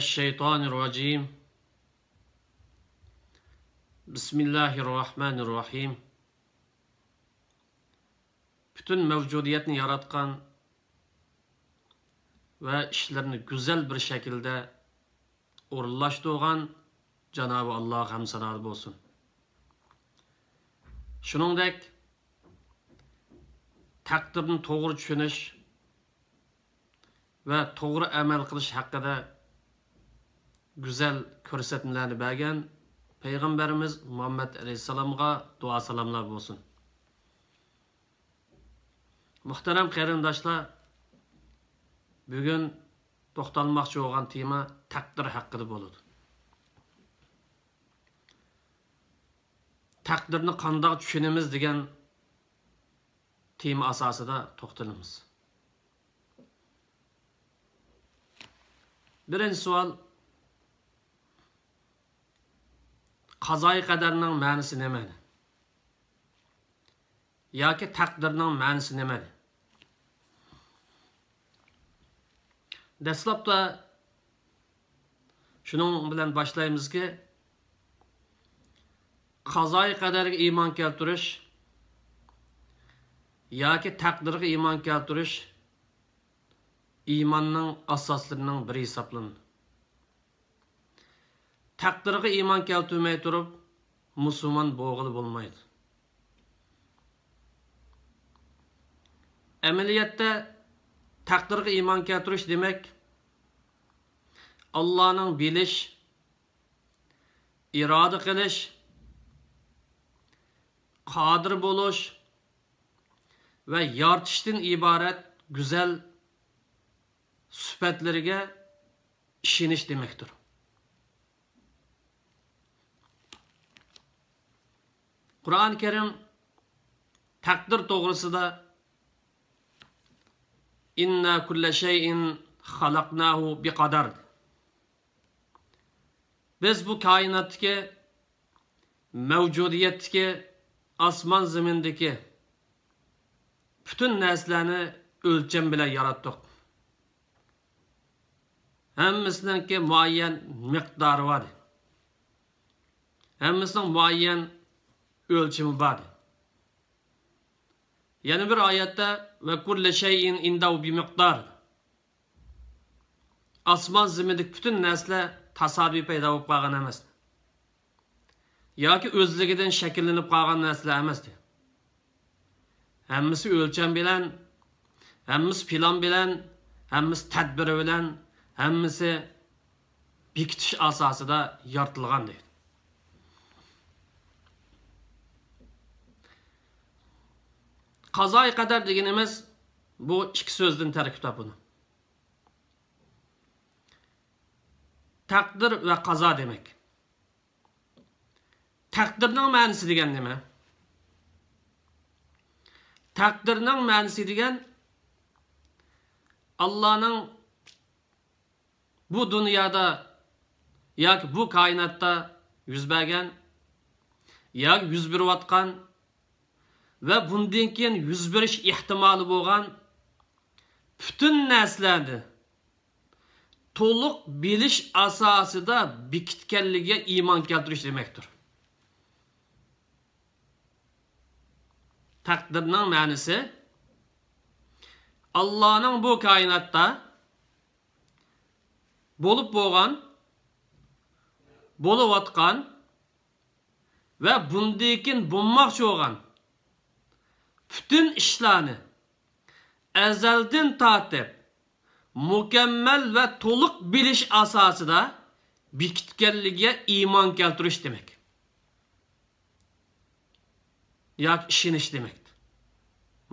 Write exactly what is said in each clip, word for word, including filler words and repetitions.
الشيطان الرجيم. بسم الله الرحمن الرحيم. پۈتۈن مەۋجۇدىيەتنى ياراتقان ۋە ئىشلىرىنى گۈزەل بىر شەكىلدە ئورۇنلاشتۇرغان جانابى ئاللاغا ھەمدۇ سانالار بولسۇن. شۇنىڭدەك، تەقدىرنى توغرا چۈشىنىش ۋە توغرا ئەمەل قىلىش ھەققىدە گۈزەل كۆرسەتمىلەرنى بەرگەن پەيغەمبىرىمىز مۇھەممەد ئەلەيھىسسالامغا دۇئا سالاملار بولسۇن. مۇھتەرەم قېرىنداشلار، بۈگۈن توختالماقچى بولغان تېما تەقدىر ھەققىدە بولىدۇ. تەقدىرنى قانداق چۈشىنىمىز دېگەن تېما ئاساسىدا توختىلىمىز. بىرىنچى سوئال، قازايى قەدەرنىڭ مەنىسى نېمە؟ ياكى تەقدىرنىڭ مەنىسى نېمە؟ دەسلەپتە شۇنىڭ بىلەن باشلايمىزكى، قازايى قەدەرگە ئىمان كەلتۈرۈش ياكى تەقدىرگە ئىمان كەلتۈرۈش ئىماننىڭ ئاساسلىرىنىڭ بىرى ھېسابلىنىدۇ. تەقدىرگە ئىمان كەلتۈرمەي تۇرۇپ، مۇسۇلمان بولغىلى بولمايدۇ. ئەمەلىيەتتە، تەقدىرگە ئىمان كەلتۈرۈش دېمەك، ئاللانىڭ بىلىش، ئىرادە قىلىش، قادىر بولۇش ۋە يارىتىشتىن ئىبارەت گۈزەل سۈپەتلىرىگە ئىشىنىش دېمەكتۇر. قۇرئان كەرىم تەقدىر توغرىسىدا، «إنا كل شيء خلقناه بقدر». بىز بۇ كائىناتتىكى، مەۋجۇدىيەتتىكى، ئاسمان زېمىندىكى پۈتۈن نەرسىلەرنى ئۆلچەم بىلەن ياراتتۇق. ھەممىسىنىڭكى مۇئەييەن مىقدارى بار. ھەممىسىنىڭ مۇئەييەن ئۆلچىمى بار. يەنە بىر ئايەتتە، «وكل شيء عنده بمقدار». ئاسمان زېمىندىكى پۈتۈن نەرسىلەر تاسادىپىي پەيدا بولۇپ قالغان ئەمەس. ياكى ئۆزلۈكىدىن شەكىللىنىپ قالغان نەرسىلەر ئەمەس، دەيدۇ. ھەممىسى ئۆلچەم بىلەن، ھەممىسى پىلان بىلەن، ھەممىسى تەدبىر بىلەن، ھەممىسى بېكىتىش ئاساسىدا يارىتىلغان، دەيدۇ. قازايى قەدەر دېگىنىمىز بۇ ئىككى سۆزدىن تەركىب تاپىدۇ. تەقدىر ۋە قازا دېمەك. تەقدىرنىڭ مەنىسى دېگەن نېمە؟ تەقدىرنىڭ مەنىسى دېگەن، ئاللانىڭ بۇ دۇنيادا ياكى بۇ كائىناتتا يۈز بەرگەن ياكى يۈز بېرىۋاتقان ۋە بۇندىن كېيىن يۈز بېرىش ئېھتىمالى بولغان پۈتۈن نەرسىلەرنى تولۇق بىلىش ئاساسىدا بېكىتكەنلىكىگە ئىمان كەلتۈرۈش دېمەكتۇر. تەقدىرنىڭ مەنىسى، ئاللانىڭ بۇ كائىناتتا بولۇپ بولغان، بولۇۋاتقان ۋە بۇندىن كېيىن بولماقچى بولغان پۈتۈن ئىشلارنى ئەزەلدىن تارتىپ مۇكەممەل ۋە تولۇق بىلىش ئاساسىدا بېكىتكەنلىكىگە ئىمان كەلتۈرۈش دېمەك. ياكى ئىشىنىش دېمەكتۇر.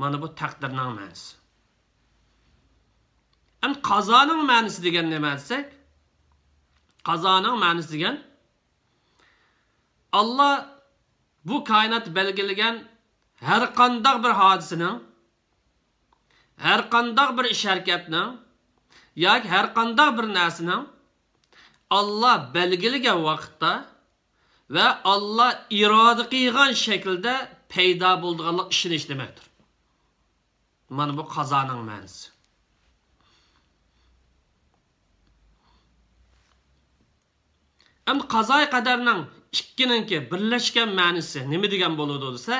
مانا بۇ تەقدىرنىڭ مەنىسى. ئەمدى قازانىڭ مەنىسى دېگەن نېمە دېسەك، قازانىڭ مەنىسى دېگەن، ئاللا بۇ كائىناتتا بەلگىلىگەن ھەر قانداق بىر ھادىسىنىڭ، ھەر قانداق بىر ئىش ھەرىكەتنىڭ ياكى ھەر قانداق بىر نەرسىنىڭ ئاللا بەلگىلىگەن ۋاقىتتا ۋە ئاللا ئىرادە قىلغان شەكىلدە پەيدا بولىدىغانلىقىغا ئىشىنىش دېمەكتۇر. مانا بۇ قازانىڭ مەنىسى. ئەمدى قازايى قەدەرنىڭ ئىككىنىڭكى بىرلەشكەن مەنىسى نېمە دېگەن بولىدۇ دېسە،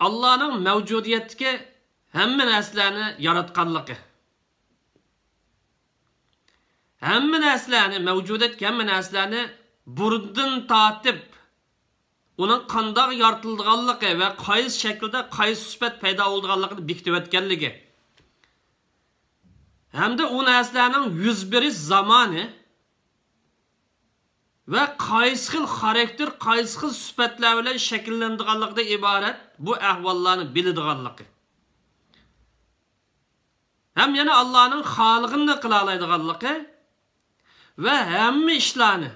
ئاللانىڭ مەۋجۇدىيەتتىكى ھەممە نەرسىلەرنى ياراتقانلىقى. ھەممە نەرسىلەرنى، مەۋجۇدىيەتتىكى ھەممە نەرسىلەرنى بۇرۇندىن تارتىپ ئۇنىڭ قانداق يارىتىلىدىغانلىقى ۋە قايسى شەكىلدە، قايسى سۈپەت پەيدا بولىدىغانلىقىنى بېكىتىۋەتكەنلىكى ھەمدە ئۇ نەرسىلەرنىڭ يۈز بېرىش زامانى ۋە قايسى خىل خاراكتېر، قايسى خىل سۈپەتلەر بىلەن شەكىللىنىدىغانلىقىدىن ئىبارەت بۇ ئەھۋاللارنى بىلىدىغانلىقى ھەم يەنە ئاللانىڭ خالىغىنىنى قىلالايدىغانلىقى ۋە ھەممە ئىشلارنى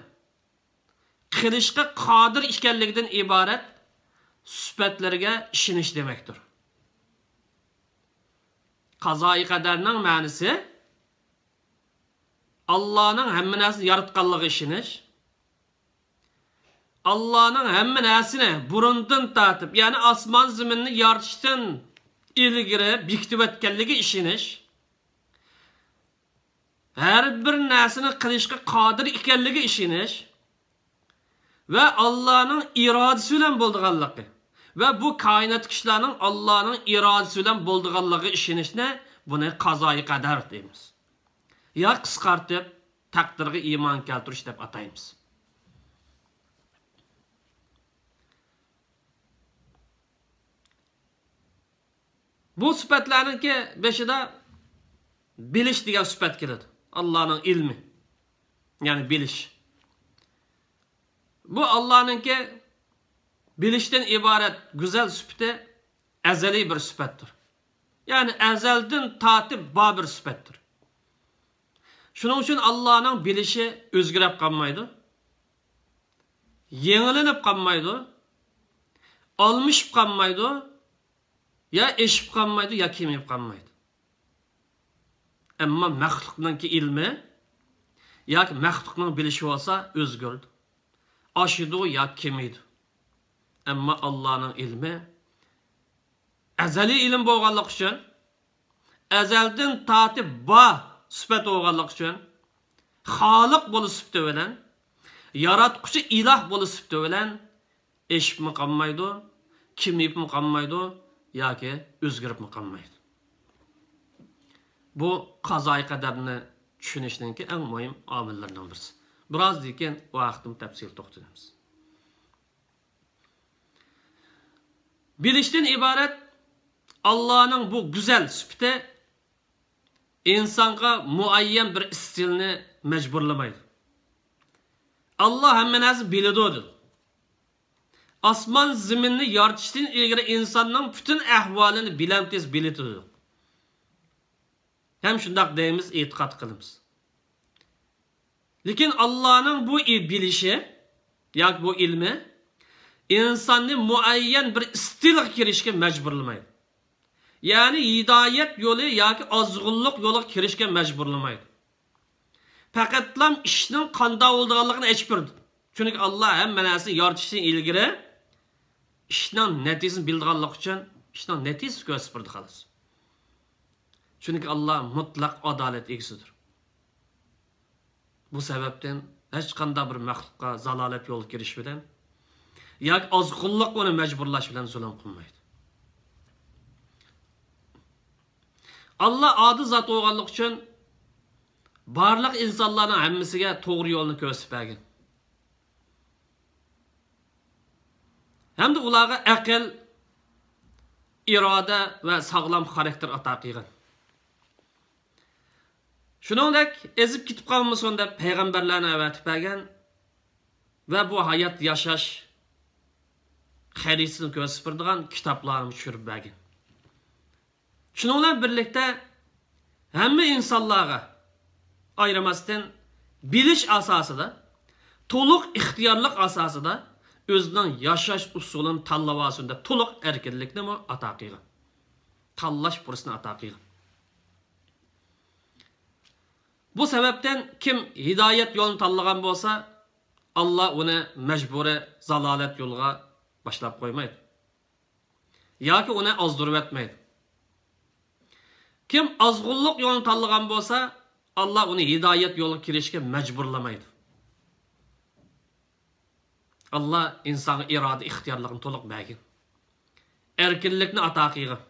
قىلىشقا قادىر ئىكەنلىكىدىن ئىبارەت سۈپەتلىرىگە ئىشىنىش دېمەكتۇر. قازائى قەدەرنىڭ مەنىسى ئاللانىڭ ھەممە نەرسىنى ياراتقانلىقىغا ئىشىنىش، ئاللانىڭ ھەممە نەرسىنى بۇرۇندىن تارتىپ، يەنى ئاسمان زېمىننى يارىتىشتىن ئىلگىرى بېكىتىۋەتكەنلىكىگە ئىشىنىش، ھەر بىر نەرسىنى قىلىشقا قادىر ئىكەنلىكىگە ئىشىنىش ۋە ئاللانىڭ ئىرادىسى بىلەن بولىدىغانلىقى ۋە بۇ كائىناتتىكى ئىشلارنىڭ ئاللانىڭ ئىرادىسى بىلەن بولىدىغانلىقىغا ئىشىنىشنى بۇنى قازائى قەدەر دەيمىز. يا قىسقارتىپ، تەقدىرگە ئىمان كەلتۈرۈش دەپ ئاتايمىز. بۇ سۈپەتلەرنىڭكى بېشىدا بىلىش دېگەن سۈپەت كېلىدۇ. ئاللانىڭ ئىلمى، يەنى بىلىش. بۇ ئاللانىڭكى بىلىشتىن ئىبارەت گۈزەل سۈپىتى ئەزەلىي بىر سۈپەتتۇر. يەنى ئەزەلدىن تارتىپ بار بىر سۈپەتتۇر. شۇنىڭ ئۈچۈن ئاللانىڭ بىلىشى ئۆزگىرىپ قالمايدۇ، يېڭىلىنىپ قالمايدۇ، ئالمىشىپ قالمايدۇ، يا ئېشىپ قالمايدۇ، يا كېمىيىپ قالمايدۇ. ئەمما مەخلۇقنىڭكى ئىلمى ياكى مەخلۇقنىڭ بىلىشى بولسا ئۆزگىرىدۇ، ئاشىدۇ يا كېمىيىدۇ. ئەمما ئاللانىڭ ئىلمى ئەزەلىي ئىلىم بولغانلىقى ئۈچۈن، ئەزەلدىن تارتىپ بار سۈپەت بولغانلىقى ئۈچۈن، خالىق بولۇش سۈپىتى بىلەن، ياراتقۇچى ئىلاھ بولۇش سۈپىتى بىلەن ئېشىپمۇ قالمايدۇ، كېمىيىپمۇ قالمايدۇ ياكى ئۆزگىرىپمۇ قالمايدۇ. بۇ قازائى قەدەرنى چۈشىنىشنىڭكى ئەڭ مۇھىم ئامىللىرىنىڭ بىرسى. بىرازدىن كېيىن بۇ ھەقتىمۇ تەپسىلىي توختىلىمىز. بىلىشتىن ئىبارەت ئاللانىڭ بۇ گۈزەل سۈپىتى ئىنسانغا مۇئەييەن بىر ئىستىلنى مەجبۇرلىمايدۇ. ئاللا ھەممە نەرسىنى بىلىدۇ دېدى. ئاسمان زېمىننى يارىتىشتىن ئىلگىرى ئىنساننىڭ پۈتۈن ئەھۋالىنى بىلەمتىس بىلىدۇ. ھەم شۇنداق دەيمىز، ئېتىقاد قىلىمىز. لېكىن ئاللانىڭ بۇ ئى-، بىلىشى ياكى بۇ ئىلمى ئىنساننى مۇئەييەن بىر ئىستىلغا كىرىشكە مەجبۇرلىمايدۇ. يەنى ھىدايەت يولى ياكى ئازغۇنلۇق يولىغا كىرىشكە مەجبۇرلىمايدۇ. پەقەتلا ئىشنىڭ قانداق بولىدىغانلىقىنى ئېچىپ بېرىدۇ. چۈنكى ئاللا ھەممە نەرسىنى يارىتىشتىن ئىلگىرى ئىشنىڭ نەتىجىسىنى بىلىدىغانلىقى ئۈچۈن ئىشنىڭ نەتىجىسىنى كۆرسىتىپ بېرىدۇ، خالاس. چۈنكى ئاللا مۇتلەق ئادالەت ئىگىسىدۇر. بۇ سەۋەبتىن ھېچقانداق بىر مەخلۇققا زالالەت يولىغا كىرىش بىلەن ياكى ئازغۇنلۇق ئۇنى مەجبۇرلاش بىلەن زۇلۇم قىلمايدۇ. ئاللا ئادىل زات بولغانلىقى ئۈچۈن بارلىق ئىنسانلارنىڭ ھەممىسىگە توغرا يولنى كۆرسىتىپ بەرگەن. ھەمدە ئۇلارغا ئەقىل، ئىرادە ۋە ساغلام خاراكتېر ئاتا قىلغان. شۇنىڭدەك ئېزىپ كېتىپ قالمىسۇن دەپ پەيغەمبەرلەرنى ئەۋەتىپ بەرگەن ۋە بۇ ھايات ياشاش خەرىتىسىنى كۆرسىتىپ بېرىدىغان كىتابلارنى چۈشۈرۈپ بەرگەن. شۇنىڭ بىلەن بىرلىكتە ھەممە ئىنسانلارغا ئايرىماستىن بىلىش ئاساسىدا، تولۇق ئىختىيارلىق ئاساسىدا ئۆزىنىڭ ياشاش ئۇسۇلىنى تاللىۋالسۇن دەپ تولۇق ئەركىنلىكنىمۇ ئاتا قىلغان. تاللاش پۇرسىتىنى ئاتا قىلغان. بۇ سەۋەبتىن كىم ھىدايەت يولىنى تاللىغان بولسا، ئاللا ئۇنى مەجبۇرىي زالالەت يولىغا باشلاپ قويمايدۇ. ياكى ئۇنى ئازدۇرۇۋەتمەيدۇ. كىم ئازغۇنلۇق يولىنى تاللىغان بولسا، ئاللا ئۇنى ھىدايەت يولىغا كىرىشكە مەجبۇرلىمايدۇ. ئاللا ئىنسانغا ئىرادە ئىختىيارلىقنى تولۇق بەرگەن. ئەركىنلىكنى ئاتا قىلغان.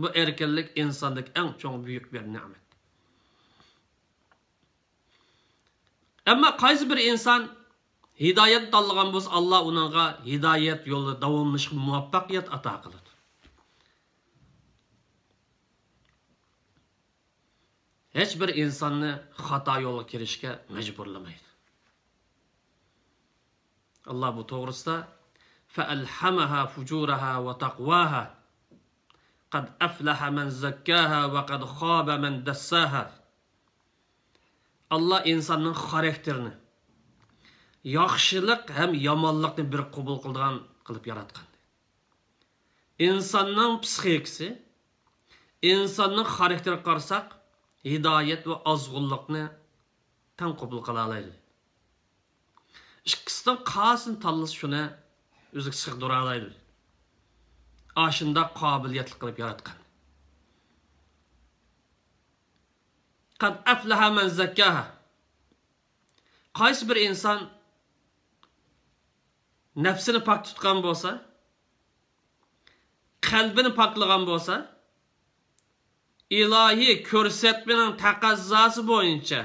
بۇ ئەركىنلىك ئىنساندىكى ئەڭ چوڭ بۈيۈك بىر نېمەت. ئەمما قايسى بىر ئىنسان ھىدايەتنى تاللىغان بولسا، ئاللا ئۇنىڭغا ھىدايەت يولىدا داۋاملىشىشقا مۇۋەپپەقىيەت ئاتا قىلىدۇ. ھېچ بىر ئىنساننى خاتا يولغا كىرىشكە مەجبۇرلىمايدۇ. ئاللا بۇ توغرىسىدا، فَأَلْهَمَهَا فُجُورَهَا وَتَقْوَاهَا، قَدْ أَفْلَحَ مَنْ زَكَّاهَا وَقَدْ خَابَ مَنْ دَسَّاهَا. ئاللا ئىنساننىڭ خاراكتېرىنى ياخشىلىق ھەم يامانلىقنى بىر قوبۇل قىلىدىغان قىلىپ ياراتقان. ئىنساننىڭ پسىخىكىسى، ئىنساننىڭ خاراكتېرىگە قارىساق، ھىدايەت ۋە ئازغۇنلۇقنى تەڭ قوبۇل قىلالايدۇ. ئىككىسىدىن قايسىنى تاللىسا، شۇنى ئۆزىگە سىغدۇرالايدۇ. ئاشۇنداق قابىلىيەتلىك قىلىپ ياراتقان. قەد ئەفلەھە مەن زەككاھا. قايسى بىر ئىنسان نەپسىنى پاك تۇتقان بولسا، قەلبىنى پاكلىغان بولسا، ئىلاھىي كۆرسەتمىنىڭ تەقەززاسى بويىچە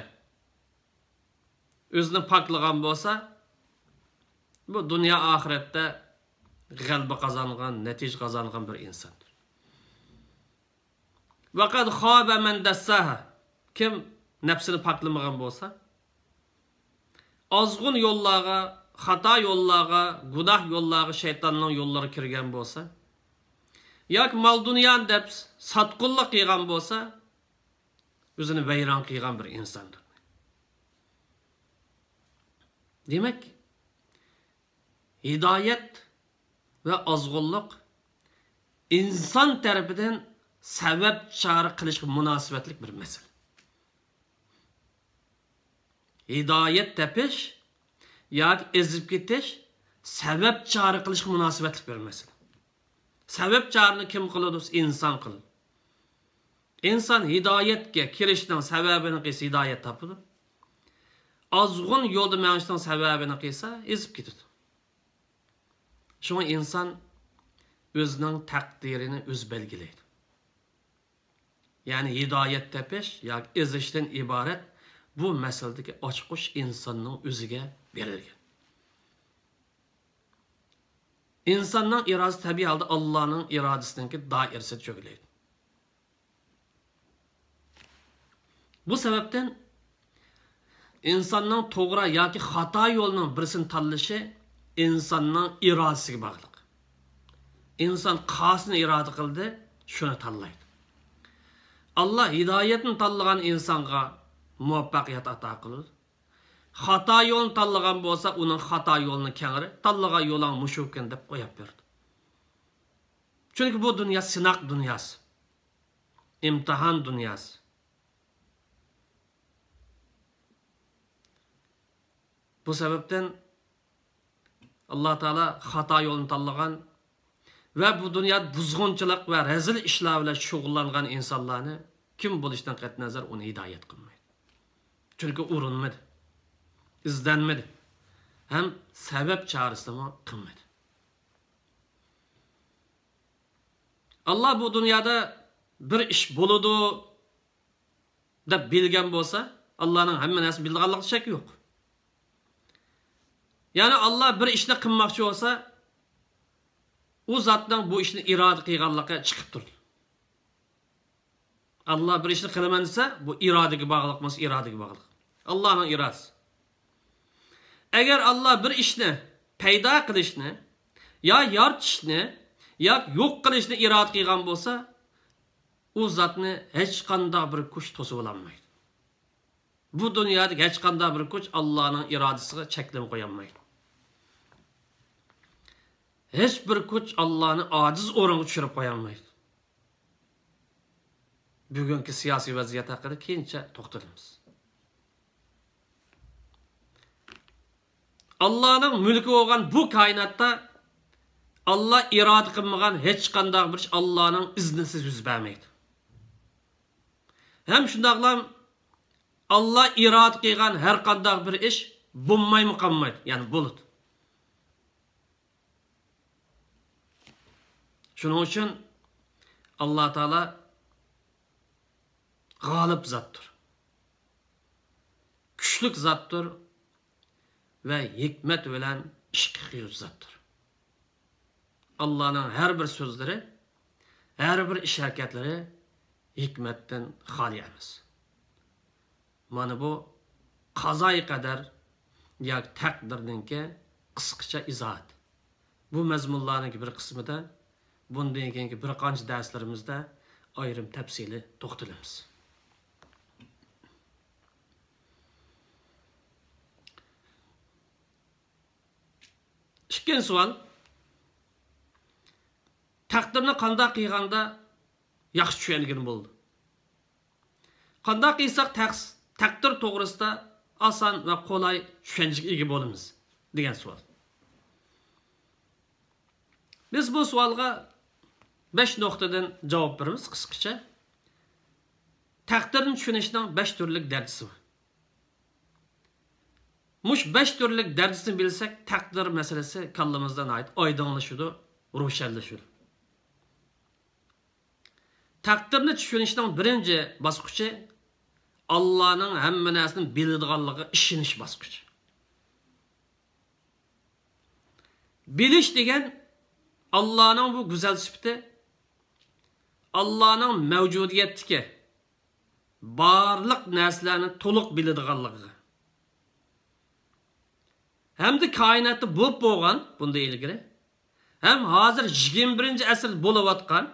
ئۆزىنى پاكلىغان بولسا، بۇ دۇنيا ئاخىرەتتە غەلىبە قازانغان، نەتىجە قازانغان بىر ئىنساندۇر. ۋەقەد خابە مەن دەسساھا. كىم نەپسىنى پاكلىمىغان بولسا، ئازغۇن يوللارغا، خاتا يوللارغا، گۇناھ يوللارغا، شەيتاننىڭ يوللىرىغا كىرگەن بولسا، ياكى مال-دۇنيانى دەپ ساتقۇنلۇق قىلغان بولسا، ئۆزىنى ۋەيران قىلغان بىر ئىنساندۇر. دېمەك، ھىدايەت ۋە ئازغۇنلۇق ئىنسان تەرىپىدىن سەۋەب چارە قىلىشقا مۇناسىۋەتلىك بىر مەسىلە. ھىدايەت تېپىش ياكى ئېزىپ كېتىش سەۋەب چارە قىلىشقا مۇناسىۋەتلىك بىر مەسىلە. سەۋەب چارىنى كىم قىلىدۇ؟ ئىنسان قىلىدۇ. ئىنسان ھىدايەتكە كىرىشنىڭ سەۋەبىنى قىلسا، ھىدايەت تاپىدۇ. ئازغۇن يولدا مېڭىشنىڭ سەۋەبىنى قىلسا، ئېزىپ كېتىدۇ. شۇڭا ئىنسان ئۆزىنىڭ تەقدىرىنى ئۆزى بەلگىلەيدۇ. يەنى ھىدايەت تېپىش ياكى ئېزىشتىن ئىبارەت بۇ مەسىلىدىكى ئاچقۇچ ئىنساننىڭ ئۆزىگە بېرىلگەن. ئىنساننىڭ ئىرادىسى تەبىئىي ھالدا ئاللانىڭ ئىرادىسىنىڭكى دائىرىسىدە چۆكۈلەيدۇ. بۇ سەۋەبتىن ئىنساننىڭ توغرا ياكى خاتا يولنىڭ بىرسىنى تاللىشى ئىنساننىڭ ئىرادىسىگە باغلىق. ئىنسان قايسىنى ئىرادە قىلدى، شۇنى تاللايدۇ. ئاللا ھىدايەتنى تاللىغان ئىنسانغا مۇۋەپپەقىيەت ئاتا قىلىدۇ. خاتا يولنى تاللىغان بولسا، ئۇنىڭ خاتا يولىنى كەڭرى، تاللىغان يولۇڭ مۇشۇكەن دەپ قويۇپ بېرىدۇ. چۈنكى بۇ دۇنيا سىناق دۇنياسى. ئىمتىھان دۇنياسى. بۇ سەۋەبتىن ئاللا تائالا خاتا يولنى تاللىغان ۋە بۇ دۇنيادا بۇزغۇنچىلىق ۋە رەزىل ئىشلار بىلەن شۇغۇللانغان ئىنسانلارنى كىم بولۇشىدىن قەتئىينەزەر ئۇنى ھىدايەت قىلمايدۇ. چۈنكى ئۇرۇنمىدى، ئىزدەنمىدى ھەم سەۋەب چارىسىنىمۇ قىلمىدى. ئاللا بۇ دۇنيادا بىر ئىش بولىدۇ دەپ بىلگەن بولسا، ئاللانىڭ ھەممە نەرسىنى بىلىدىغانلىقىدا شەك يوق. يەنى ئاللا بىر ئىشنى قىلماقچى بولسا، ئۇ زاتنىڭ بۇ ئىشنى ئىرادە قىلغانلىقى چىقىپ تۇرىدۇ. ئاللا بىر ئىشنى قىلىمەن دېسە، بۇ ئىرادىگە باغلىق، بولمىسا ئىرادىگە باغلىق. ئاللانىڭ ئىرادىسى. ئەگەر ئاللا بىر ئىشنى پەيدا قىلىشنى، يا يارىتىشنى، يا يوق قىلىشنى ئىرادە قىلغان بولسا، ئۇ زاتنى ھېچقانداق بىر كۈچ توسۇۋالالمايدۇ. بۇ دۇنيادىكى ھېچقانداق بىر كۈچ ئاللانىڭ ئىرادىسىغا چەكلىمە قويالمايدۇ. ھېچ بىر كۈچ ئاللانى ئاجىز ئورۇنغا چۈشۈرۈپ قويالمايدۇ. بۈگۈنكى سىياسىي ۋەزىيەت ھەققىدە كېيىنچە توختىلىمىز. ئاللانىڭ مۈلكى بولغان بۇ كائىناتتا ئاللا ئىرادە قىلمىغان ھېچقانداق بىر ئىش ئاللانىڭ ئىزنىسىز يۈز بەرمەيدۇ. ھەم شۇنداقلا ئاللا ئىرادە قىلغان ھەر قانداق بىر ئىش بولمايمۇ قالمايدۇ، يەنى بولىدۇ. شۇنىڭ ئۈچۈن ئاللا تائالا غالىب زاتتۇر، كۈچلۈك زاتتۇر ۋە ھېكمەت بىلەن ئىشقا قىلغۇچى زاتتۇر. ئاللانىڭ ھەر بىر سۆزلىرى، ھەر بىر ئىش ھەرىكەتلىرى ھېكمەتتىن خالىي ئەمەس. مانا بۇ قازايى قەدەر ياكى تەقدىرنىڭكى قىسقىچە ئىزاھاتى. بۇ مەزمۇنلارنىڭكى بىر قىسمىدا بۇندىن كېيىنكى بىر قانچە دەرسلىرىمىزدە ئايرىم تەپسىلىي توختىلىمىز. ئىككىنچى سوئال، تەقدىرنى قانداق قىلغاندا ياخشى چۈشەنگىلى بولىدۇ؟ قانداق قىلساق تەقس-، تەقدىر توغرىسىدا ئاسان ۋە قولاي چۈشەنچىگە ئىگە بولىمىز؟ دېگەن سوئال. بىز بۇ سوئالغا بەش نۇقتىدىن جاۋاب بېرىمىز قىسقىچە. تەقدىرنى چۈشىنىشنىڭ بەش تۈرلۈك دەرىجىسى بار. مۇشۇ بەش تۈرلۈك دەرىجىسىنى بىلسەك، تەقدىر مەسىلىسى كاللىمىزدا ناھايىتى ئايدىڭلىشىدۇ، روشەنلىشىدۇ. تەقدىرنى چۈشىنىشنىڭ بىرىنچى باسقۇچى ئاللانىڭ ھەممە نەرسىنى بىلىدىغانلىقىغا ئىشىنىش باسقۇچى. بىلىش دېگەن ئاللانىڭ بۇ گۈزەل سۈپىتى، ئاللانىڭ مەۋجۇدىيەتتىكى بارلىق نەرسىلەرنى تولۇق بىلىدىغانلىقىغا ھەمدە كائىناتتا بولۇپ بولغان، بۇندىن ئىلگىرى ھەم ھازىر يىگىرمە بىرىنچى ئەسىردە بولۇۋاتقان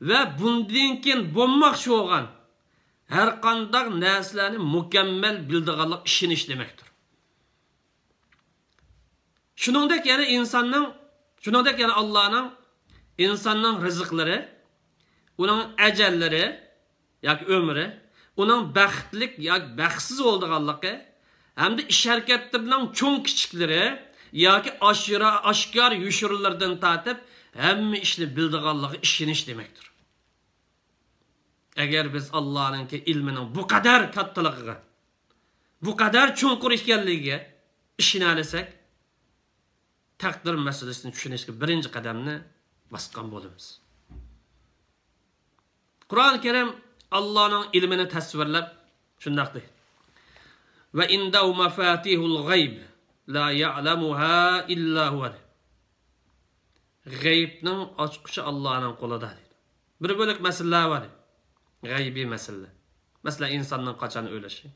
ۋە بۇندىن كېيىن بولماقچى بولغان ھەرقانداق نەرسىلەرنى مۇكەممەل بىلىدىغانلىق ئىشىنىش دېمەكتۇر. شۇنىڭدەك يەنە ئىنساننىڭ، شۇنىڭدەك يەنە ئاللانىڭ ئىنساننىڭ رىزىقلىرى، ئۇنىڭ ئەجەللىرى ياكى ئۆمرى، ئۇنىڭ بەختلىك ياكى بەختسىز بولىدىغانلىقى ھەمدە ئىش ھەرىكەتلىرىنىڭ چوڭ كىچىكلىرى ياكى ئاشىرا-، ئاشكارا يوشۇرۇنلىرىدىن تارتىپ ھەممە ئىشنى بىلىدىغانلىقىغا ئىشىنىش دېمەكتۇر. ئەگەر بىز ئاللانىڭكى ئىلمىنىڭ بۇ قەدەر كاتتىلىقىغا، بۇ قەدەر چوڭقۇر ئىكەنلىكىگە ئىشىنەلىسەك، تەقدىر مەسىلىسىنى چۈشىنىشكە بىرىنچى قەدەمنى باسقان بولىمىز. قۇرئان كەرىم ئاللانىڭ ئىلمىنى تەسۋىرلەپ شۇنداق دەيدۇ: «ۋە ئىندەھۇ مەفاتىھۇل غەيب لا يەئلەمۇھا ئىللا ھۇۋە» دەيدۇ. غەيىبنىڭ ئاچقۇچى ئاللانىڭ قولىدا دەيدۇ. بىر بۆلەك مەسىلىلەر بار. غەيبىي مەسىلىلەر. مەسىلەن، ئىنساننىڭ قاچان ئۆلۈشى،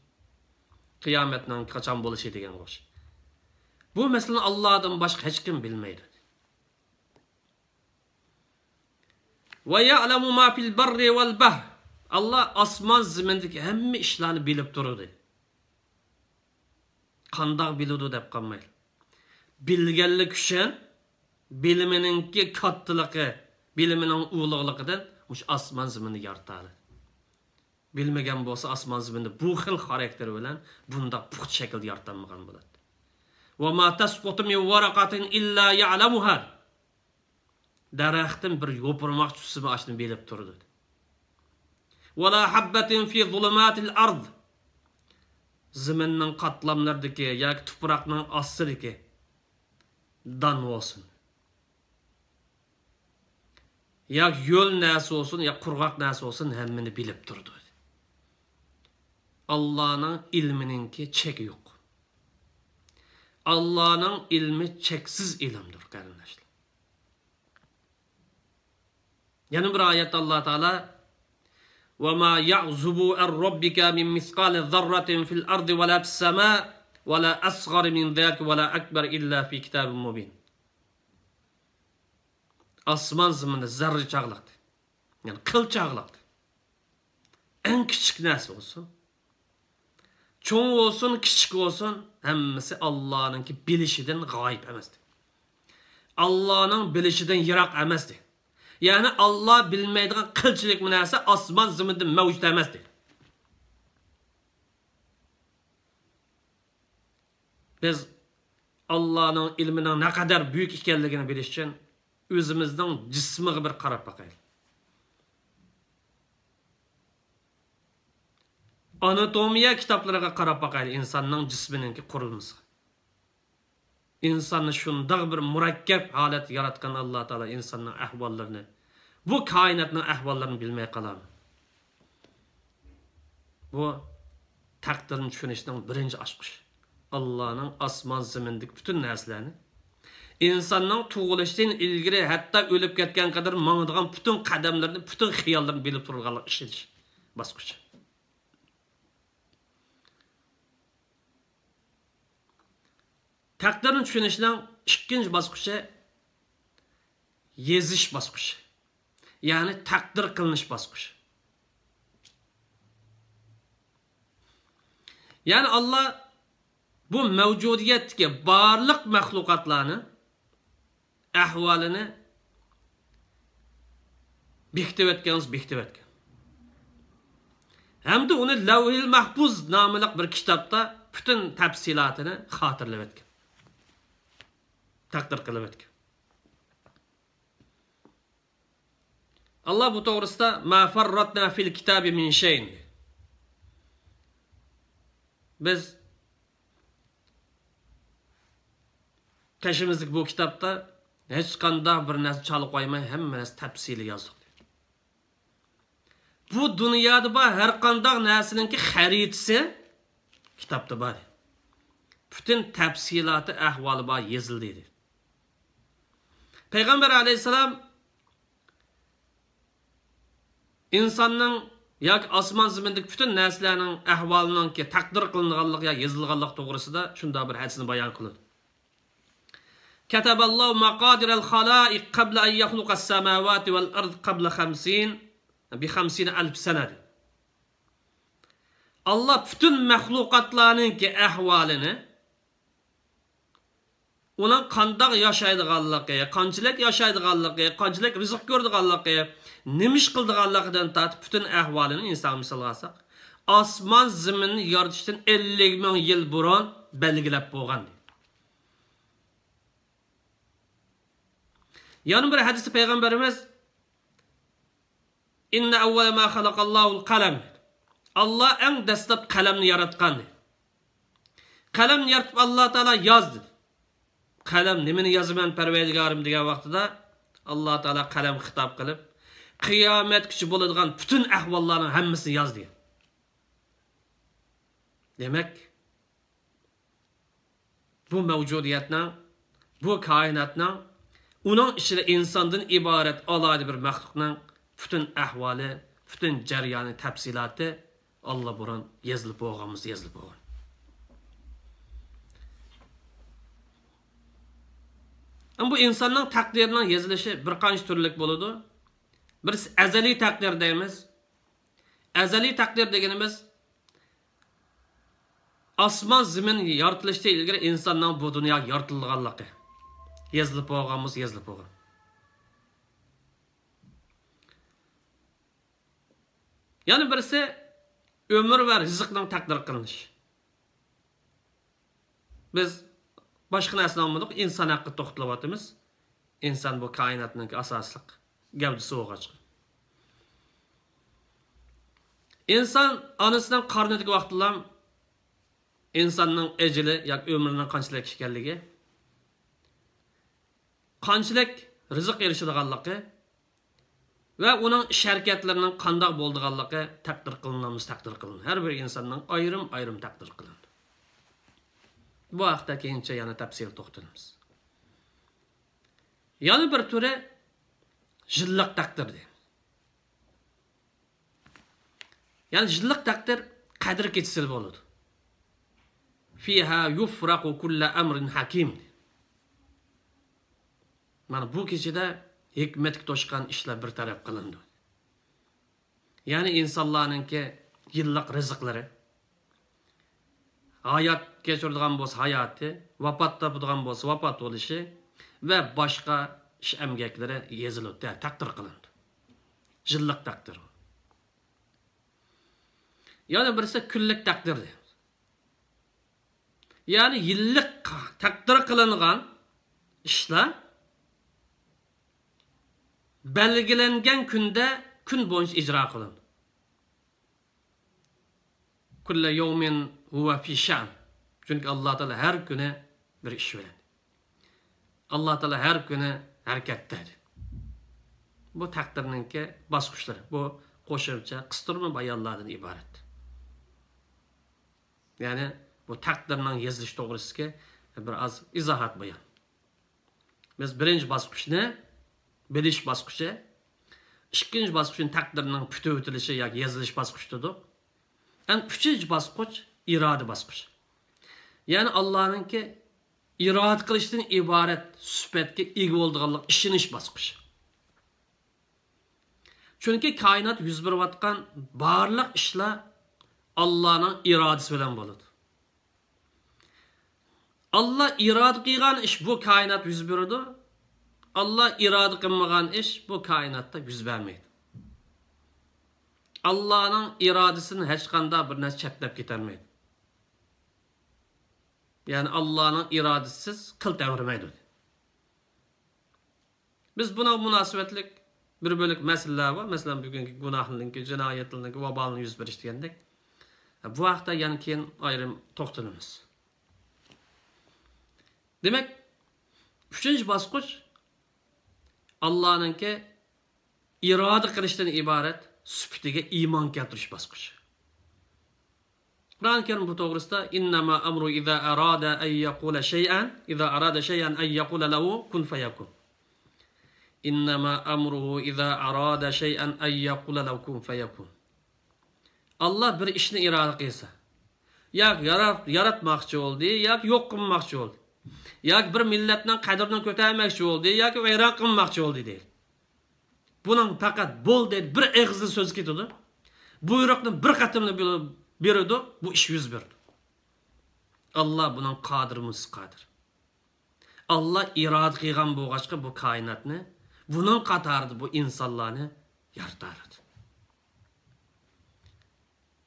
قىيامەتنىڭ قاچان بولۇشى دېگەنگە ئوخشاش. بۇ مەسىلىنى ئاللادىن باشقا ھېچكىم بىلمەيدۇ. «ۋە يەئلەمۇ ما فىل بەررى ۋەل بەھر». ئاللا ئاسمان زېمىندىكى ھەممە ئىشلارنى بىلىپ تۇرىدۇ. قانداق بىلىدۇ دەپ قالمايلى. بىلگەنلىك ئۈچۈن بىلىمىنىڭكى كاتتىلىقى، بىلىمىنىڭ ئۇلۇغلۇقىدىن مۇشۇ ئاسمان زېمىننى يارىتالىدى. بىلمىگەن بولسا ئاسمان زېمىننى بۇ خىل خاراكتېر بىلەن بۇنداق پۇختا شەكىلدە يارىتالمىغان بولاتتى. «ۋە ما تەسقۇتۇ مىن ۋەرەقەتىن ئىللا يەئلەمۇھا». دەرەختىن بىر يوپۇرماق چۈشسىمۇ ئاشۇنى بىلىپ تۇرىدۇ. «ۋە لا ھەببەتىن فى زۇلۇماتىل ئەرز». زېمىننىڭ قاتلاملىرىدىكى ياكى تۇپراقنىڭ ئاستىدىكى دان بولسۇن ياكى ھۆل نەرسە بولسۇن ياكى قۇرغاق نەرسە بولسۇن، ھەممىنى بىلىپ تۇرىدۇ. ئاللانىڭ ئىلمىنىڭكى چېكى يوق. ئاللانىڭ ئىلمى چەكسىز ئىلىمدۇر، قېرىنداشلار. يەنە بىر ئايەتتە ئاللا تائالا: «ۋە ما يەزۇبۇ ئەن رەببىكە مىن مىسقالى زەررەتىن فىل ئەرزى ۋە لا فىس سەما ۋە لا ئەسغەرە مىن زالىكە ۋە لا ئەكبەرە ئىللا فى كىتابىن مۇبىن». ئاسمان زېمىندا زەررە چاغلىقتا، يەنى قىل چاغلىقتا، ئەڭ كىچىك نەرسە بولسۇن، چوڭ بولسۇن، كىچىك بولسۇن، ھەممىسى ئاللانىڭكى بىلىشىدىن غايىب ئەمەستى. ئاللانىڭ بىلىشىدىن يىراق ئەمەستى. يەنى ئاللا بىلمەيدىغان قىلچىلىكمۇ نەرسە ئاسمان زېمىندە مەۋجۇت ئەمەستى. بىز ئاللانىڭ ئىلمىنىڭ نەقەدەر بۈيۈك ئىكەنلىكىنى بىلىش ئۈچۈن ئۆزىمىزنىڭ جىسمىغا بىر قاراپ باقايلى. ئاناتومىيە كىتابلىرىغا قاراپ باقايلى، ئىنساننىڭ جىسمىنىڭكى قۇرۇلمىسىغا. ئىنساننى شۇنداق بىر مۇرەككەپ ھالەتتە ياراتقان ئاللا تائالا ئىنساننىڭ ئەھۋاللىرىنى، بۇ كائىناتنىڭ ئەھۋاللىرىنى بىلمەي قالامدۇ؟ بۇ تەقدىرنى چۈشىنىشنىڭ بىرىنچى ئاچقۇچى. ئاللانىڭ ئاسمان زېمىندىكى پۈتۈن نەرسىلەرنى، ئىنساننىڭ تۇغۇلۇشتىن ئىلگىرى ھەتتا ئۆلۈپ كەتكەن قەدەر ماڭىدىغان پۈتۈن قەدەملىرىنى، پۈتۈن خىياللىرىنى بىلىپ تۇرىدىغانلىقىغا ئىشىنىش باسقۇچى. تەقدىرنى چۈشىنىشنىڭ ئىككىنچى باسقۇچى يېزىش باسقۇچى. يەنى تەقدىر قىلىنىش باسقۇچى. يەنى ئاللا بۇ مەۋجۇدىيەتتىكى بارلىق مەخلۇقاتلارنى ئەھۋالىنى بېكىتىۋەتكەن، بېكىتىۋەتكەن. ھەمدە ئۇنى لەۋھىل مەھپۇز ناملىق بىر كىتابتا پۈتۈن تەپسىلاتىنى خاتىرىلەۋەتكەن. تەقدىر قىلىۋەتكەن. ئاللا بۇ توغرىسىدا ما فەرراتنا فىل كىتابى مىن شەيئىن. بىز قېشىمىزدىكى بۇ كىتابتا ھېچقانداق بىر نەرسە چالا قويماي، ھەممە نەرسە تەپسىلىي يازدۇق. بۇ دۇنيادا بار ھەر قانداق نەرسىنىڭكى خەرىتىسى كىتابتا بار. پۈتۈن تەپسىلاتى، ئەھۋالى بار، يېزىلدى دېدى. پەيغەمبەر ئەلەيھىسسالام ئىنساننىڭ ياكى ئاسمان زېمىندىكى پۈتۈن نەرسىلەرنىڭ ئەھۋالىنىڭكى تەقدىر قىلىنغانلىقى يا يېزىلغانلىقى توغرىسىدا شۇنداق بىر ھەدىسنى بايان قىلىدۇ. كتب الله مقادير الخلائق قبل أن يخلق السماوات والأرض قبل خمسين، بخمسين ألف سنة. ئاللا پۈتۈن مەخلۇقاتلارنىڭكى ئەھۋالىنى، ئۇنىڭ قانداق ياشايدىغانلىقى، قانچىلىك ياشايدىغانلىقى، قانچىلىك رىزىق كۆرىدىغانلىقى، نېمە ئىش قىلىدىغانلىقىدىن تارتىپ پۈتۈن ئەھۋالىنى، ئىنسانغا مىسالغا ئالساق، ئاسمان زېمىننى يارىتىشتىن ئەللىك مىڭ يىل بۇرۇن بەلگىلەپ بولغان. يەنە بىر ھەدىستە پەيغەمبىرىمىز، إن أول ما خلق الله القلم. ئاللا ئەڭ دەسلەپ قەلەمنى ياراتقان. قەلەمنى يارىتىپ ئاللا تائالا ياز دېدى. قەلەم، نېمىنى يازىمەن پەرۋەردىگارىم دېگەن ۋاقتىدا، ئاللا تائالا قەلەمگە خىتاب قىلىپ، قىيامەتكىچە بولىدىغان پۈتۈن ئەھۋاللارنىڭ ھەممىسىنى ياز دېگەن. دېمەك، بۇ مەۋجۇدىيەتنىڭ، بۇ كائىناتنىڭ، ئۇنىڭ ئىچىدە ئىنساندىن ئىبارەت ئالاھىدە بىر مەخلۇقنىڭ پۈتۈن ئەھۋالى، پۈتۈن جەريانى، تەپسىلاتى ئاللىبۇرۇن يېزىلىپ بولغانمىسا يېزىلىپ بولغان. ئەمما بۇ ئىنساننىڭ تەقدىرىنىڭ يېزىلىشى بىر قانچە تۈرلۈك بولىدۇ. بىرسى ئەزەلىي تەقدىر دەيمىز. ئەزەلىي تەقدىر دېگىنىمىز ئاسمان زېمىن يارىتىلىشتىن ئىلگىرى ئىنساننىڭ بۇ دۇنياغا يارىتىلغانلىقى. يېزىلىپ بولغانمىسا يېزىلىپ بولغان. يەنە بىرسى ئۆمۈر ۋە رىزىقنىڭ تەقدىر قىلىنىشى. بىز باشقا نەرسىنى ئالمىدۇق، ئىنسان ھەققىدە توختىلىۋاتىمىز. ئىنسان بۇ كائىناتنىڭكى ئاساسلىق گەۋدىسى بولغاچقا. ئىنسان ئانىسىنىڭ قارنىدىكى ۋاقتىدىلا ئىنساننىڭ ئەجىلى ياكى ئۆمرىنىڭ قانچىلىك ئىكەنلىكى، قانچىلىك رىزىق ئېرىشىدىغانلىقى ۋە ئۇنىڭ ئىش ھەرىكەتلىرىنىڭ قانداق بولىدىغانلىقى تەقدىر قىلىنامىز، تەقدىر قىلىنىدۇ. ھەر بىر ئىنساننىڭ ئايرىم-ئايرىم تەقدىر قىلىنىدۇ. بۇ ھەقتە كېيىنچە يەنە تەپسىلىي توختىلىمىز. يەنە بىر تۈرى يىللىق تەقدىر دەيمىز. يەنى يىللىق تەقدىر قەدىر كېچىسىدە بولىدۇ. فيها يفرق كل أمر حكيم. مانا بۇ كېچىدە ھېكمەتكە توشقان ئىشلار بىر تەرەپ قىلىنىدۇ. يەنى ئىنسانلارنىڭكى يىللىق رىزىقلىرى، ھايات كەچۈرىدىغان بولسا ھاياتى، ۋاپات تاپىدىغان بولسا ۋاپات بولۇشى ۋە باشقا ئىش ئەمگەكلىرى يېزىلىدۇ، تە-، تەقدىر قىلىنىدۇ. يىللىق تەقدىر. يەنە بىرسى كۈنلۈك تەقدىر دەيمىز. يەنى يىللىق تەقدىر قىلىنغان ئىشلار بەلگىلەنگەن كۈندە كۈن بويىچە ئىجرا قىلىنىدۇ. كل يوم هو في شأن. چۈنكى ئاللا تائالا ھەر كۈنى بىر ئىش بىلەن. ئاللا تائالا ھەر كۈنى ھەرىكەتتە. بۇ تەقدىرنىڭكى باسقۇچلىرى. بۇ قوشۇمچە قىستۇرما بايانلاردىن ئىبارەت. يەنى بۇ تەقدىرنىڭ يېزىلىشى توغرىسىدىكى بىر ئاز ئىزاھات بايان. بىز بىرىنچى باسقۇچنى، بىلىش باسقۇچى، ئىككىنچى باسقۇچنى تەقدىرنىڭ پۈتۈۋېتىلىشى ياكى يېزىلىش باسقۇچى دېدۇق. ئەمدى ئۈچىنچى باسقۇچ ئىرادە باسقۇچى. يەنى ئاللانىڭكى ئىرادە قىلىشتىن ئىبارەت سۈپەتكە ئىگە بولىدىغانلىقىغا ئىشىنىش باسقۇچى. چۈنكى كائىنات يۈز بېرىۋاتقان بارلىق ئىشلار ئاللانىڭ ئىرادىسى بىلەن بولىدۇ. ئاللا ئىرادە قىلغان ئىش بۇ كائىنات يۈز بېرىدۇ. ئاللا ئىرادە قىلمىغان ئىش بۇ كائىناتتا يۈز بەرمەيدۇ. ئاللانىڭ ئىرادىسىدىن ھېچقانداق بىر نەرسە چەتنەپ كېتەلمەيدۇ. يەنى ئاللانىڭ ئىرادىسىسىز قىل تەۋرىمەيدۇ. بىز بۇنىڭغا مۇناسىۋەتلىك بىر بۆلەك مەسىلىلەر بار. مەسىلەن، بۈگۈنكى گۇناھنىڭكى، جىنايەتلەرنىڭكى، ۋابالنىڭ يۈز بېرىشى دېگەندەك. بۇ ھەقتە يەنە كېيىن ئايرىم توختىلىمىز. دېمەك، ئۈچىنچى باسقۇچ ئاللانىڭكى ئىرادە قىلىشتىن ئىبارەت سۈپىتىگە ئىمان كەلتۈرۈش باسقۇچى. قۇرئان كەرىم بۇ توغرىسىدا، إنما أمره إذا أراد أن يقول شيئا، إذا أراد شيئا أن يقول له كن فيكون. إنما أمره إذا أراد شيئا أن يقول له كن فيكون. ئاللا بىر ئىشنى ئىرادە قىلسا، ياكى يارات-، ياراتماقچى بولدى، ياكى يوق قىلماقچى بولدى، ياكى بىر مىللەتنىڭ قەدرىنى كۆتەرمەكچى بولدى، ياكى ۋەيران قىلماقچى بولدى دەيدۇ. بۇنىڭ پەقەت بول دەيدۇ، بىر ئېغىزدا سۆزى كېتىدۇ. بۇيرۇقنى بىر قېتىملا بىل-، بېرىدۇ، بۇ ئىش يۈز بېرىدۇ. ئاللا بۇنىڭ قادىر، مۇتقادىر. ئاللا ئىرادە قىلغان بولغاچقا بۇ كائىناتنى، بۇنىڭ قاتارىدا بۇ ئىنسانلارنى يارىتالىدى.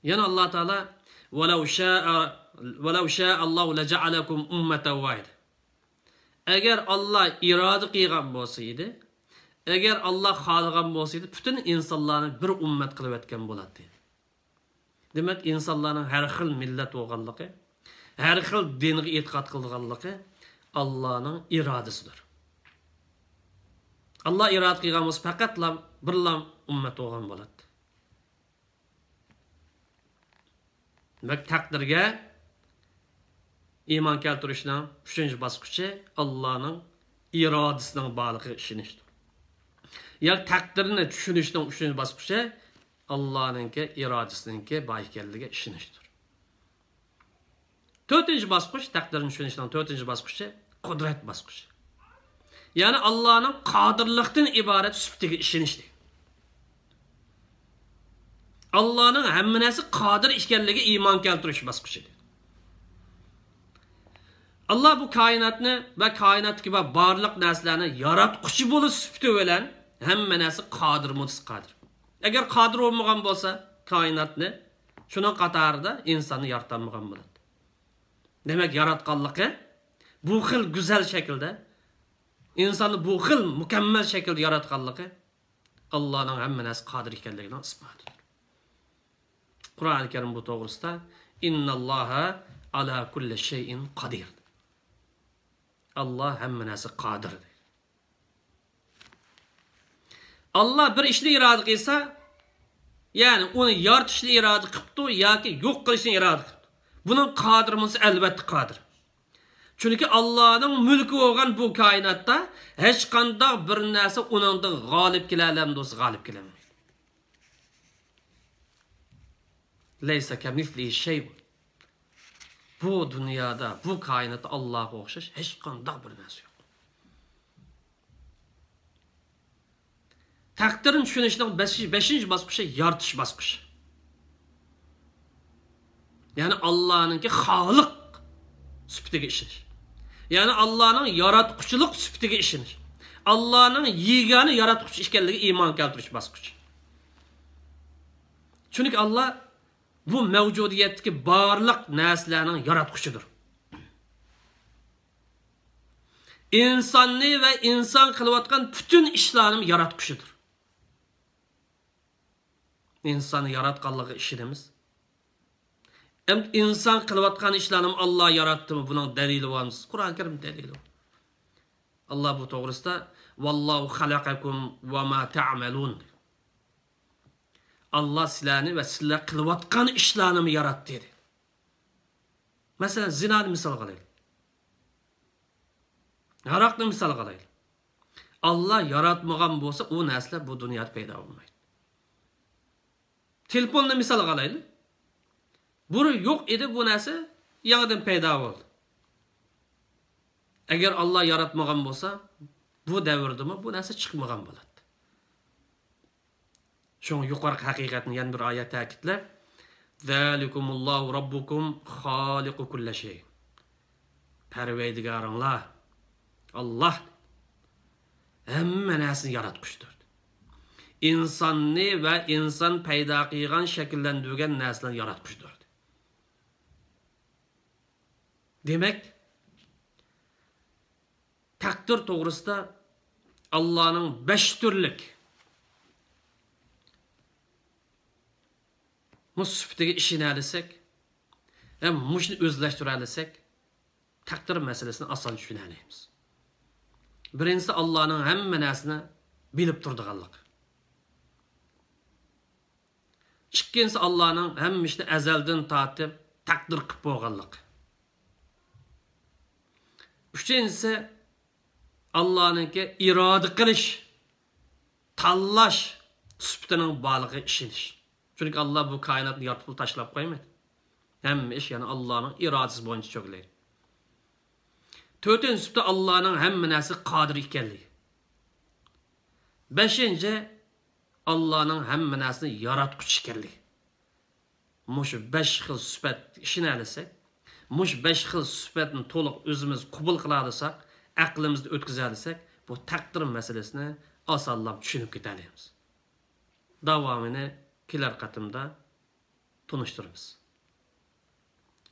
يەنە ئاللا تائالا، ولو شاء، ولو شاء الله لجعلكم أمة واحدة. ئەگەر ئاللا ئىرادە قىلغان بولسا ئىدى، ئەگەر ئاللا خالىغان بولسا ئىدى، پۈتۈن ئىنسانلارنى بىر ئۈممەت قىلىۋەتكەن بولاتتى. دېمەك، ئىنسانلارنىڭ ھەر خىل مىللەت بولغانلىقى، ھەر خىل دىنغا ئېتىقاد قىلىدىغانلىقى ئاللانىڭ ئىرادىسىدۇر. ئاللا ئىرادە قىلغان بولسا، پەقەتلا بىرلا ئۈممەت بولغان بولاتتى. دېمەك، تەقدىرگە ئىمان كەلتۈرۈشنىڭ ئۈچىنچى باسقۇچى ئاللانىڭ ئىرادىسىنىڭ بارلىقىغا ئىشىنىشتۇر. يا تەقدىرنى چۈشىنىشنىڭ ئۈچىنچى باسقۇچى ئاللانىڭكى ئىرادىسىنىڭكى بار ئىكەنلىكىگە ئىشىنىشتۇر. تۆتىنچى باسقۇچ، تەقدىرنى چۈشىنىشنىڭ تۆتىنچى باسقۇچى قۇدرەت باسقۇچى. يەنى ئاللانىڭ قادىرلىقتىن ئىبارەت سۈپىتىگە ئىشىنىش دېگەن. ئاللانىڭ ھەممە نەرسە قادىر ئىكەنلىكىگە ئىمان كەلتۈرۈش باسقۇچى. ئاللا بۇ كائىناتنى ۋە كائىناتتىكى بار بارلىق نەرسىلەرنى ياراتقۇچى بولۇش سۈپىتى بىلەن ھەممە نەرسە قادىر، مۇتقادىر. ئەگەر قادىر بولمىغان بولسا كائىناتنى، شۇنىڭ قاتارىدا ئىنساننى يارىتالمىغان بولاتتى. دېمەك، ياراتقانلىقى بۇ خىل گۈزەل شەكىلدە، ئىنساننى بۇ خىل مۇكەممەل شەكىلدە ياراتقانلىقى ئاللانىڭ ھەممە نەرسە قادىر ئىكەنلىكىنىڭ ئىسپاتىدۇر. قۇرئان كەرىم بۇ توغرىسىدا، إن الله على كل شيء قدير. ئاللا ھەممە نەرسە قادىر. ئاللا بىر ئىشنى ئىرادە قىلسا، يەنى ئۇنى يارىتىشنى ئىرادە قىپتۇ ياكى يوق قىلىشنى ئىرادە قىپتۇ. بۇنىڭ قادىرمىسى ئەلۋەتتە قادىر. چۈنكى ئاللانىڭ مۈلكى بولغان بۇ كائىناتتا ھېچقانداق بىر نەرسە ئۇنىڭدىن غالىب كېلەلەمدۇ؟ غالىب كېلەلمەيدۇ. ليس كمثله شيء. بۇ دۇنيادا، بۇ كائىناتتا ئاللاغا ئوخشاش ھېچقانداق بىر نەرسە يوق. تەقدىرنى چۈشىنىشنىڭ بەش-، بەشىنچى باسقۇچى يارىتىش باسقۇچى. يەنى ئاللانىڭكى خالىق سۈپىتىگە ئىشىنىش. يەنى ئاللانىڭ ياراتقۇچىلىق سۈپىتىگە ئىشىنىش. ئاللانىڭ يېگانە ياراتقۇچى ئىكەنلىكىگە ئىمان كەلتۈرۈش باسقۇچى. چۈنكى ئاللا بۇ مەۋجۇدىيەتتىكى بارلىق نەرسىلەرنىڭ ياراتقۇچىدۇر. ئىنساننى ۋە ئىنسان قىلىۋاتقان پۈتۈن ئىشلارنىمۇ ياراتقۇچىدۇر. ئىنساننى ياراتقانلىقىغا ئىشىنىمىز. ئەمدى ئىنسان قىلىۋاتقان ئىشلارنىمۇ ئاللا ياراتتىمۇ؟ بۇنىڭ دەلىلى بارمۇ؟ قۇرئان كەرىم دەلىلى بار. ئاللا بۇ توغرىسىدا، «ۋاللاھۇ خەلەقەكۇم ۋە ما تەئمەلۇن» دېدى. ئاللا سىلەرنى ۋە سىلەر قىلىۋاتقان ئىشلارنىمۇ ياراتتى دېدى. مەسىلەن، زىنانى مىسالغا ئالايلى. ھاراقنى مىسالغا ئالايلى. ئاللا ياراتمىغان بولسا، ئۇ نەرسىلەر بۇ دۇنيادا پەيدا بولمايدۇ. تېلېفوننى مىسالغا ئالايلى. بۇرۇن يوق ئىدى، بۇ نەرسە يېڭىدىن پەيدا بولدى. ئەگەر ئاللا ياراتمىغان بولسا، بۇ دەۋردىمۇ بۇ نەرسە چىقمىغان بولاتتى. شۇڭا يۇقىرىقى ھەقىقەتنى يەنە بىر ئايەت تەكىتلەپ، «زالىكۇمۇللاھۇ رەببۇكۇم خالىقۇ كۇللى شەي». پەرۋەردىگارىڭلار، ئاللا ھەممە نەرسىنى ياراتقۇچىدۇر. ئىنساننى ۋە ئىنسان پەيدا قىلغان، شەكىللەندۈرگەن نەرسىلەرنى ياراتقۇچىدۇر. دېمەك، تەقدىر توغرىسىدا ئاللانىڭ بەش تۈرلۈك مۇ سۈپىتىگە ئىشىنەلىسەك ھەم مۇشۇنى ئۆزلەشتۈرەلىسەك، تەقدىر مەسىلىسىنى ئاسان چۈشىنەلەيمىز. بىرىنچىسى، ئاللانىڭ ھەممە نەرسىنى بىلىپ تۇرىدىغانلىقى. ئىككىنچىسى، ئاللانىڭ ھەممە ئىشنى ئەزەلدىن تارتىپ تەقدىر قىلىپ بولغانلىقى. ئۈچىنچىسى، ئاللانىڭكى ئىرادە قىلىش، تاللاش سۈپىتىنىڭ بارلىقىغا ئىشىنىش. چۈنكى ئاللا بۇ كائىناتنى يارىتىپلا تاشلاپ قويمىدى. ھەممە ئىش يەنە ئاللانىڭ ئىرادىسى بويىچە چۆگىلەيدۇ. تۆتىنچى سۈپىتى، ئاللانىڭ ھەممە نەرسىگە قادىر ئىكەنلىكى. بەشىنچى، ئاللانىڭ ھەممە نەرسىنى ياراتقۇچى ئىكەنلىكى. مۇشۇ بەش خىل سۈپەتكە ئىشىنەلىسەك، مۇشۇ بەش خىل سۈپەتنى تولۇق ئۆزىمىز قوبۇل قىلالىساق، ئەقلىمىزدە ئۆتكۈزەلىسەك، بۇ تەقدىر مەسىلىسىنى ئاسانلا چۈشىنىپ كېتەلەيمىز. داۋامىنى كېلەر قېتىمدا تونۇشتۇرىمىز.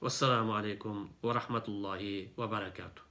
ۋەسسالامۇ ئەلەيكۇم ۋە رەھمەتۇللاھى ۋە بەرەكاتۇھ.